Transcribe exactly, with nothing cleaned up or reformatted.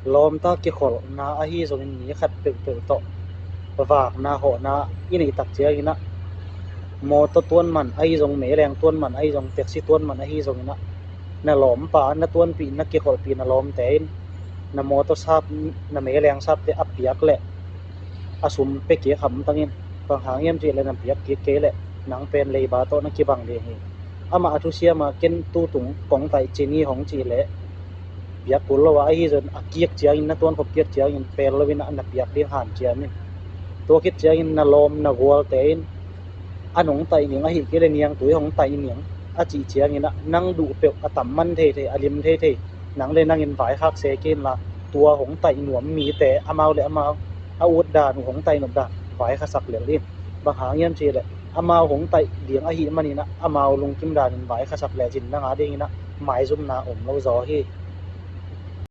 Lawmta kikholhna ahi zongin mi khat peuhpeuh tawh vakna hawhna i neih tak ciangin ah, mawtaw tuan man ahi zong, meileng tuan man ahi zong, taxi tuan man ahi zongin ah, na lawmpa, na tuanpih, na kikholhpih na lawmte in na mawtaw sap, na meileng sapte a piak leh a sum pia kik hamtang in. Bang hang hiam cih leh na piak kik kei leh nang pen leiba tawh na kibang ding hi. Amah a thusiam a, ken tutung kong taih ci ni hong cih leh piak kul lo a, ahi zong a kik ciangin, na tuankhop kik ciangin pel loin ah na piak ding hanciam in. Tua khit ciangin na lawm na gualte in, an hong taih ning, ahi kei leh niangtui hong taih ning a cih ciangin ah, nang duh peuh a tam man theithei, a lim theithei, nang le nangin vaikhak se kei inla, tua hong taih nuam mite amau le amau a ut dan uh, hong taih nop dan vaikhasak lel in. Bang hang hiam cih leh amau hong taih ding ahih manin ah, amau lungkim danin vaikhasak lecin nang a dingin ah maizumna om lo zaw hi.